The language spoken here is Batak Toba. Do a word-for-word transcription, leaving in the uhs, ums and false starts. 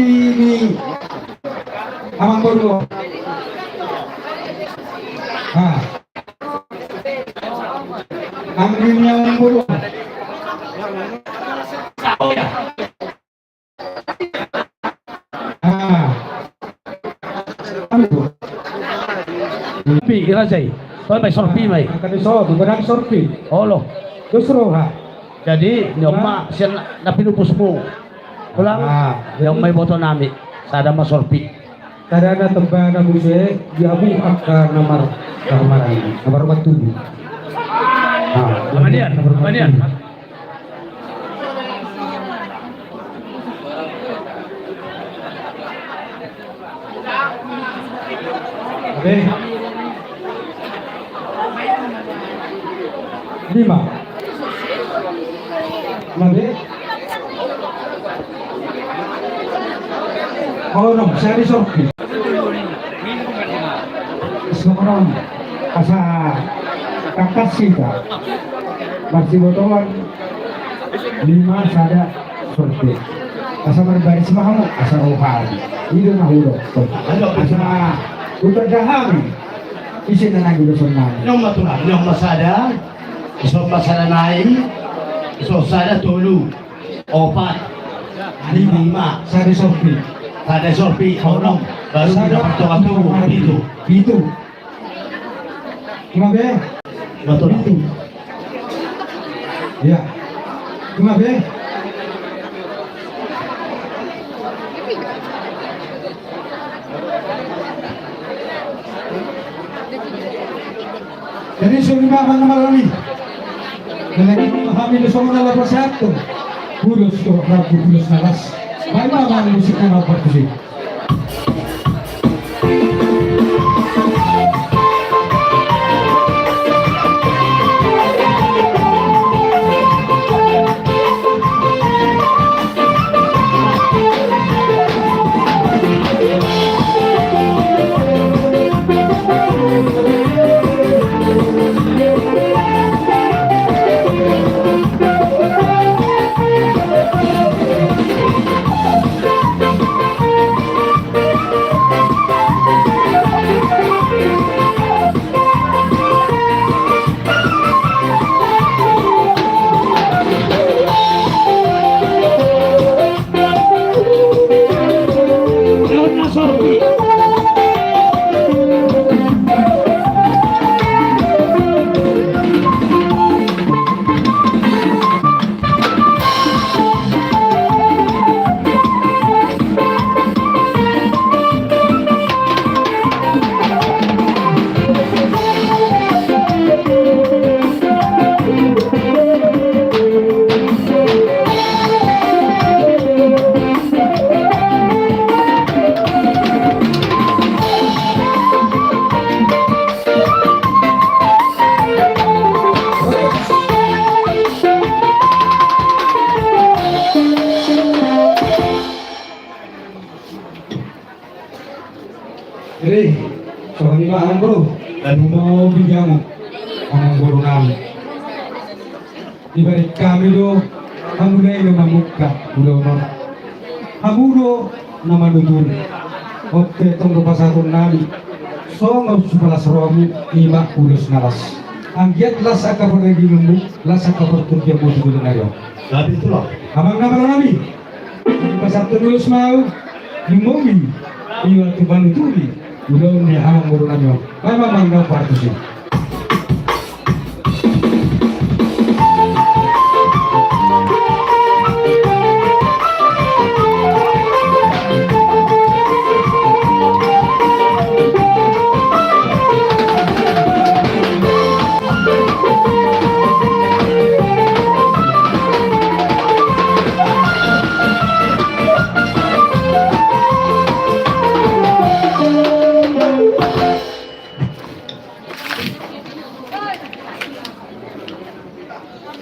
Ini amang boru. Ah. Anggi ni amang boru. Ah. Sorpi, ira jai. Sorpi, sorpi, mai. Angka ni so, tu godang sorpi. Olo. Justru, ha. Jadi, ni on ma sian na pinupusmu. Ulang. Ah, ni on ma jadi iboto nami. Sada ma sorpi. Sada na temba na muse, di abu angka na mar-, na marhaha, na marhaha tubu. Ah, amanian, amanian. Oke. Lima. Nabe. Onom, sada sorpi. Songon on, asa tangkas hita marsibotoan, lima sada sorpi. Asa marbaris ma hamu, asa roha. I do na hudok. Asa utar da hami. Ise na nai ulos on nai. Ni on ma tulang, ni on ma sada. Ison ma sada nai. Ison sada tolu. Opat. Lima. Sada sorpi. Sada sorpi. Onom. Baru sada. Pitu. Pitu. Lima be. Pitu. Ya. Lima be. Jadi songon i ma amang na marhaha i. Nalagi hami do songon na laho pasahathon ulos tu rambu ulos na las. Baen ma amang musik na laho partusi. Jadi, songon i ma amang boru, lalu mau bijamu amang boru nami. Dibarik hami do, hamu na i do mamungka ulaon on. Hamu do na manuturi. Oke, tong do pasahaton nami. Songon sipalas rohamu, i ma ulos na las. Anggiat las angka pardagingonmu, las angka partondianmu tu joloan ni ari on. Jadi itulah. Amang na marhaha nami. Pasahathon ulos ma ahu, lumobi, iwa tu manuturi ulaon ni amang boru nami on. Baen ma amang na partusi.